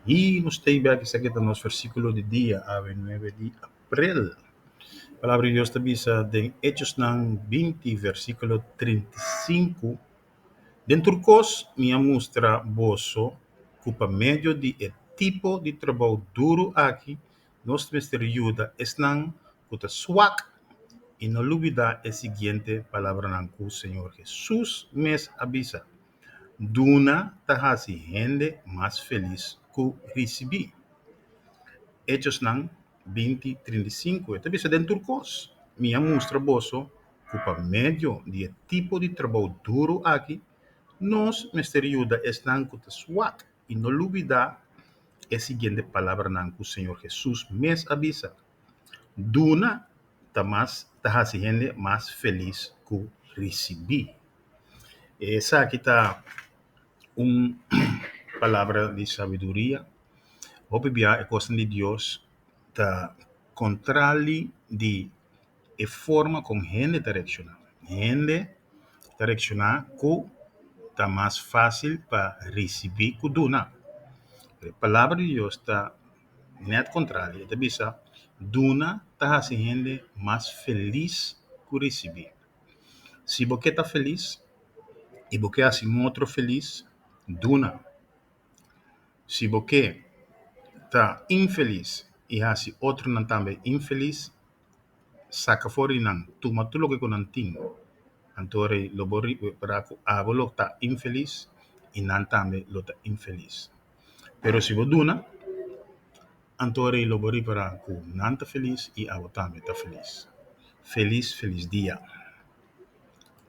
I nos ta bek esaki ta nos versíkulo di dia awe nuebe di aprel. Palabra di Dios ta bisa den Hechosnan 20 versíkulo 35, Den tur kos mi a mustra boso ku pa medio di e tipo di trabou duru aki nos mester yuda esnan ku ta swak i no lubidá e siguiente palabranan ku Señor Hesus mes a bisa, Duna ta hasi hende mas felis ku risibí. Hechosnan 20, 35 e ta bisa, Den tur kos mi a mustra boso ku pa medio di e tipo di trabou duru aki nos mester yuda esnan ku ta swak i no lubidá e siguiente palabranan ku Señor Hesus mes a bisa, Duna ta mas ta hasi hende mas felis ku risibí. Esaki ta un palabra di sabiduria. Hopi bia e kosnan di Dios ta kontrali di e forma kon hende ta reakshoná. Hende ta reakshoná ku ta mas fásil pa risibí ku duna. Pero e palabra di Dios ta nèt kontrali, e ta bisa, Duna ta hasi hende mas felis ku risibí. Si bo ke ta felis i bo ke hasi un otro felis, duna. Si bo ke ta infelis i hasi otronan tambe infelis, saka for di nan, tuma tur loke ku nan tin. Anto rei lo bo ripará ku abo lo ta infelis i nan tambe lo ta infelis. Pero si bo duna, anto rei lo bo ripará ku nan ta felis i abo tambe ta felis. Felis felis dia.